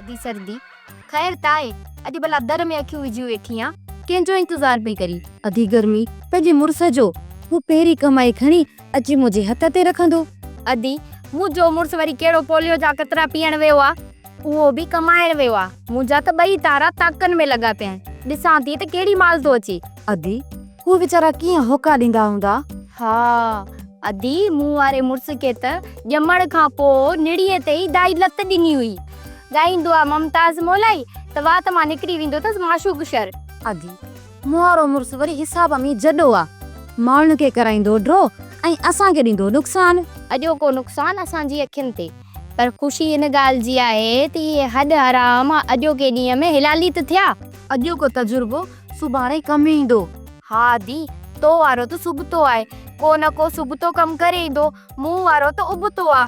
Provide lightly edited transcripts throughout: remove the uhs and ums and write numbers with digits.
ادي سردي، خير ته آهي، اڄ ڀلا در ۾ اکيون وجهيون ويٺي آن، ڪنهن جو انتظار پئي ڪرين؟ ادي گرمي، پنهنجي مڙس جو، هو پهرين ڪمائي کڻي اچي منهنجي هٿ تي رکندو. ادي، منهنجو مڙس وري ڪهڙو پوليو جا قطرا پيئڻ ويو آ، اهو به ڪمائڻ ويو آ، منهنجا ته ٻئي تارا تاڪن ۾ لڳا پيا آهن، ڏسان ٿي ته ڪهڙي مهل ٿو اچي. ادي، هو ويچارا ڪيئن هوڪا ڏيندا هوندا. ها ادي، مون واري مڙس کي ته ڄمڻ کان پوء نڙيء تي ئي دائي لت ڏني هئي. ڳائيندو آ ممتاز مولائي ته وات مان نڪري ويندو اٿس معشوق شر. ادي، مون وارو مڙس وري حساب ۾ جڏو آ. ماڻهن کي ڪرائيندو ڊرو ۽ اسان کي ڏيندو نقصان. اڄوڪو نقصان اسان جي اکين تي. پر خوشي ان ڳالهه جي آهي ته اهي هڏ حرام اڄوڪي ڏينهن ۾ حلالي ته ٿيا. اڄوڪو تجربو سڀاڻي ڪم ايندو. ها ادي، تو وارو ته سبتو آهي، ڪو نه ڪو سبتو ڪم ڪري ايندو، مون وارو ته ابتو آ،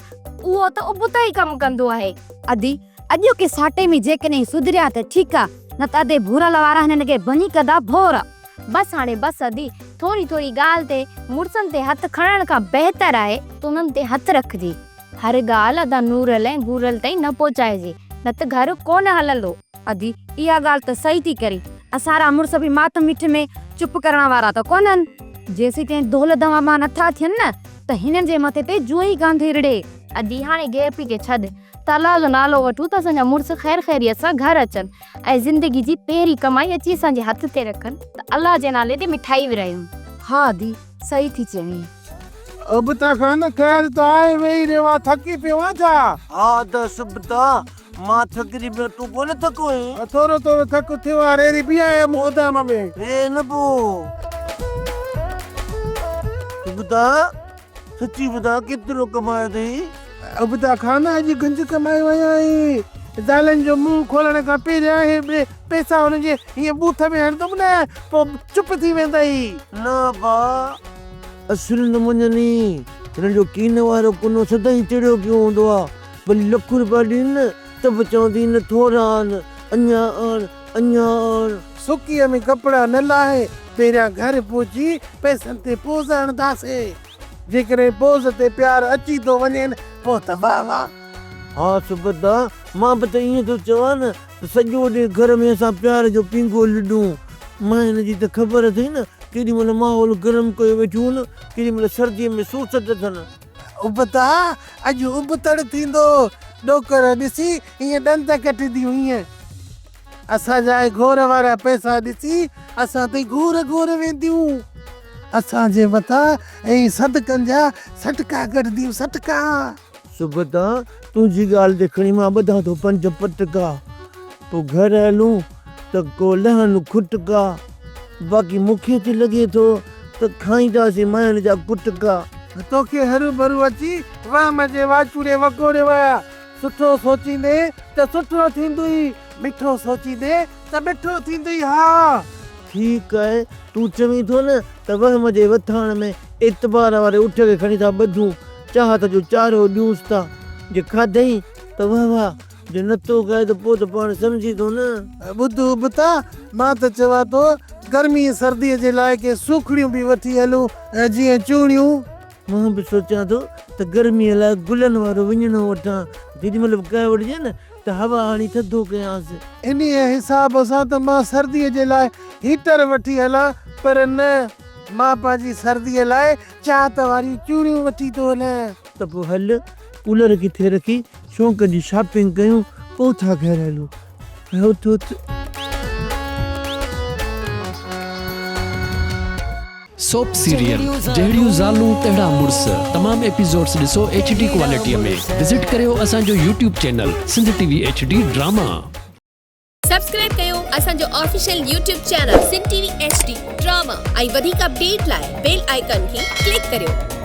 اهو ته ابتو ئي ڪم ڪندو آهي. ادي، اڄوڪي ساٽي ۾ جيڪڏهن سڌريا ته ٺيڪ آ، نه ته ادي ڀورل وارا هنن کي ڀڃي ڪندا ڀور. بس هاڻي بس ادي، ٿوري ٿوري ڳالهه تي مڙسن تي هٿ کڻڻ کان بهتر آهي ته انهن تي هٿ رکجي. هر ڳالهه ادا نورل ۽ ڀورل تائين نه پهچائجي، نه ته گهر ڪونه هلندو. ادي، اها ڳالهه ته صحيح ٿي ڪرين. اسان را مڙس به ماٺ ميٺ ۾ چپ ڪرڻ وارا ته ڪونهن. جيسيتائين دولهه دوامان نٿا ٿين نه ته هنن جي مٿي تي جونء ئي ڪانه ٿي رڙي. ادي، هاڻي گيهه پي کي ڇڏ ته الله جو نالو وٺون ته اسان جا مڙس خير خيريت سان گهر اچن ۽ زندگي جي پهرين ڪمائي اچي اسان جي هٿ تي رکن ته الله جي نالي تي مٺائي ورهايون. ها ادي، صحيح ٿي چوين. ابتا خان، خير ته آهي، ويهي رهيو آن، ٿڪي پيو آن ڇا؟ ها ادا سبتا، مان ٿڪجي پيو، تون ڪونه ٿڪو آهين؟ ٿورو ٿورو ٿڪ ٿيو آ، ريڙهي بيهايم گودام ۾. هي نه پوء. سبتا، سچي ٻڌاء ڪيترو ڪمايو اٿئي؟ ابتا خان، اڄ گنج ڪمايو آهيان. زالن جو منهن کولڻ کان پهريان اهي پئسا هنن جي هيئن ٻوٿ ۾ هڻندم نه، پوء چپ ٿي ويندئي. نه ابا، اصل نه مڃني. هنن جو ڪين وارو ڪنو سدائين چڙيو پيو هوندو آ. ڀلي لک روپيا ڏين نه ته به چوندي نه ٿورا آن، اڃا آڻ، اڃا آڻ. سڪيء ۾ ڪپڙا نه لاهي پهريان گهر پهچي پئسن تي پوز هڻنداسين. جيڪڏهن پوز تي پيار اچي ٿو وڃين پوء ته واهه واهه. ها سبتا، مان به ته ائين ٿو چوان نه ته سڄو ڏينهن گهر ۾ اسان پيار جو پينگهو لڏون. ماين جي ته خبر اٿئي نه ڪيڏي مهل ماحول گرم ڪيو ويٺيون هن، ڪيڏي مهل سرديء ۾ سوسٽ اٿن. ابتا، اڄ ابتڙ ٿيندو. ڏوڪڙ ڏسي ائين ڏند ڪڍنديون هيئن. اسان جا اهي گهور وارا پئسا ڏسي اسان تي گهور گهور وينديون. اسان جي مٿان ائين صدقن جا سٽڪا ڪڍنديون، سٽڪا. سبتا، تنهنجي ڳالهه تي کڻي مان ٻڌان ٿو پنج پٽڪا. پوء گهر هلون ته ڪو لهن کٽڪا. باقي مون کي ته لڳي ٿو ته کائينداسين ماين جا ڪٽڪا. توکي هروڀرو اچي وهم جي واچوڙي وڪوڙيو آ. سٺو سوچيندين ته سٺو ٿيندوئي، مٺو سوچيندين ته مٺو ٿيندوئي ها. ٺيڪ آهي، تون چوين ٿو نه ته وهم جي وٿاڻ ۾ اعتبار واري اٺ کي کڻي ٿا ٻڌون، چاهت جو چارو ڏيونس ٿا، جي کاڌئين ته وهه واه، جي نٿو کائي ته پوء ته پاڻ سمجهين ٿو نه. ٻڌ ابتا، مان ته چوان ٿو گرمي سرديء جي لاء ڪي سوکڙيون به وٺي هلون، جيئن چوڙيون. مان به سوچيان ٿو ته گرميء لاء گلن وارو وڃڻو وٺان، جيڏي مهل به ڪنهن وٽ نه ته هوا هڻي ٿڌو ڪيانس. انهيء حساب سان ته مان سرديء جي لاء هيٽر وٺي هلان، پر نه، مان پنهنجي سرديء لاء چاهت واريون چوڙيون وٺي ٿو هلان. ته پوء هل، ڪولر ڪٿي رکي شونق جي شاپنگ ڪيون، پوء ٿا گهر هلون. اٿ اٿ. سوپ سيريل جهڙيون زالون تهڙا مڙس تمام ايپيسوڊس ڏسو ايڇ ڊي ڪوالٽي ۾ وزٽ ڪريو اسان جو YouTube channel Sindh T V H D drama. Subscribe ڪيو اسان جو official YouTube channel Sindh T V H D drama ۽ وڌيڪ اپڊيٽ لاء بيل آئيڪان کي ڪلڪ ڪريو.